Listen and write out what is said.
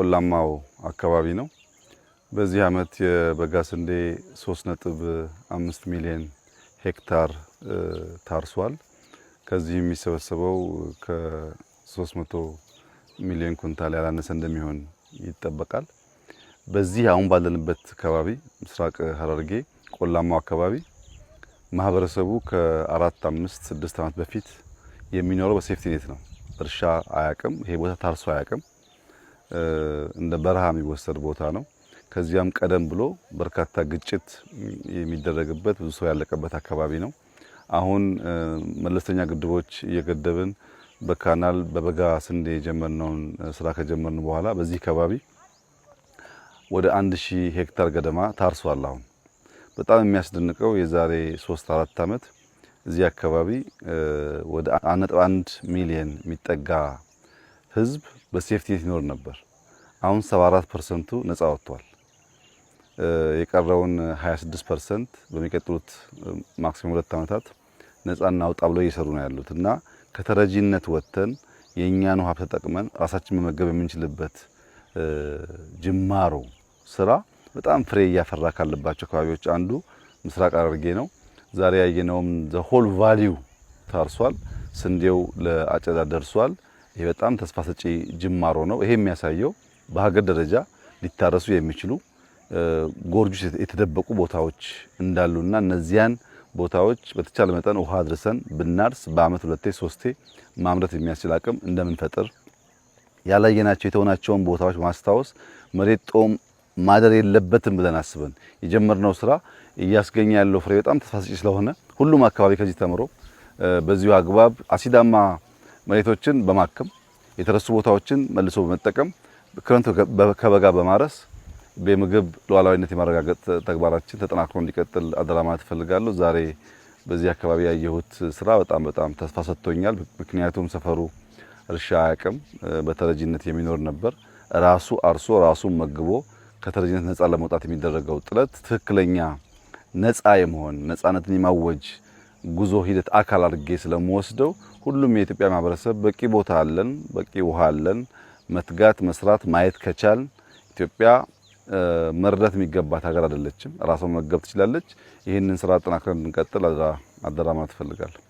ቆላማው አካባቢ ነው። በዚህ ዓመት የበጋ ስንዴ 3.5 ሚሊዮን ሄክታር ታርሷል። ከዚህ የሚሰበሰበው ከ300 ሚሊዮን ኩንታል ያላነሰ እንደሚሆን ይጠበቃል። በዚህ አሁን ባለንበት አካባቢ ምስራቅ ሐረርጌ ቆላማው አካባቢ ማህበረሰቡ ከአራት አምስት ስድስት ዓመት በፊት የሚኖረው በ safety net ነው። እርሻ አያቅም። ይሄ ቦታ ታርሶ አያቅም። እንደ በረሃ የሚወሰድ ቦታ ነው። ከዚያም ቀደም ብሎ በርካታ ግጭት የሚደረግበት፣ ብዙ ሰው ያለቀበት አካባቢ ነው። አሁን መለስተኛ ግድቦች እየገደብን በ canal በበጋ ስንዴ የጀመርነውን ስራ ከጀመርን በኋላ በዚህ አካባቢ ወደ 1000 ሄክታር ገደማ ታርሷል። አሁን በጣም የሚያስደንቀው የዛሬ 3 4 ዓመት እዚህ አካባቢ ወደ 1.1 ሚሊዮን የሚጠጋ ህዝብ በ safety net ይኖር ነበር። አሁን 74% ኡ ነፃ ወጥቷል። የቀረውን 26% በሚቀጥሉት maximum 2 ዓመታት ነፃ እናውጣ ብለው እየሰሩ ነው ያሉት። እና ከተረጂነት ወጥተን የእኛን ውሃ ተጠቅመን ራሳችን መመገብ የምንችልበት ጅማሮ ስራ በጣም ፍሬ እያፈራ ካለባቸው አካባቢዎች አንዱ ምስራቅ ሐረርጌ ነው። ዛሬ ያየነውም the whole valley ው ታርሷል። ስንዴው ለአጨዳ ደርሷል። ይሄ በጣም ተስፋ ሰጪ ጅማሮ ነው። ይሄ የሚያሳየው በሀገር ደረጃ ሊታረሱ የሚችሉ gorge የተደበቁ ቦታዎች እንዳሉና እነዚያን ቦታዎች በተቻለ መጠን ውሃ አድርሰን ብናርስ በአመት ሁለቴ ሶስቴ ማምረት የሚያስችል አቅም እንደምንፈጥር፣ ያላየናቸው የተሆናቸውን ቦታዎች ማስታወስ፣ መሬት ጦም ማደር የለበትም ብለን አስበን የጀመርነው ስራ እያስገኘ ያለው ፍሬ በጣም ተስፋ ሰጪ ስለሆነ ሁሉም አካባቢ ከዚህ ተምሮ በዚሁ አግባብ አሲዳማ መሬቶችን በማከም፣ የተረሱ ቦታዎችን መልሶ በመጠቀም፣ ክረምት ከበጋ በማረስ በምግብ ሉዓላዊነት የማረጋገጥ ተግባራችን ተጠናክሮ እንዲቀጥል አደራ ማለት እፈልጋለሁ። ዛሬ በዚህ አካባቢ ያየሁት ስራ በጣም በጣም ተስፋ ሰጥቶኛል። ምክንያቱም ሰፈሩ እርሻ አያውቅም፣ በተረጂነት የሚኖር ነበር። ራሱ አርሶ ራሱን መግቦ ከተረጂነት ነፃ ለመውጣት የሚደረገው ጥረት ትክክለኛ ነፃ የመሆን፣ ነፃነትን የማወጅ ጉዞ ሂደት አካል አድርጌ ስለምወስደው ሁሉም የኢትዮጵያ ማህበረሰብ በቂ ቦታ አለን፣ በቂ ውሃ አለን። መትጋት፣ መስራት፣ ማየት ከቻል ኢትዮጵያ መርዳት የሚገባት ሀገር አይደለችም። ራሷን መመገብ ትችላለች። ይህንን ስራ አጠናክረን እንድንቀጥል አደራ ማለት እፈልጋለሁ።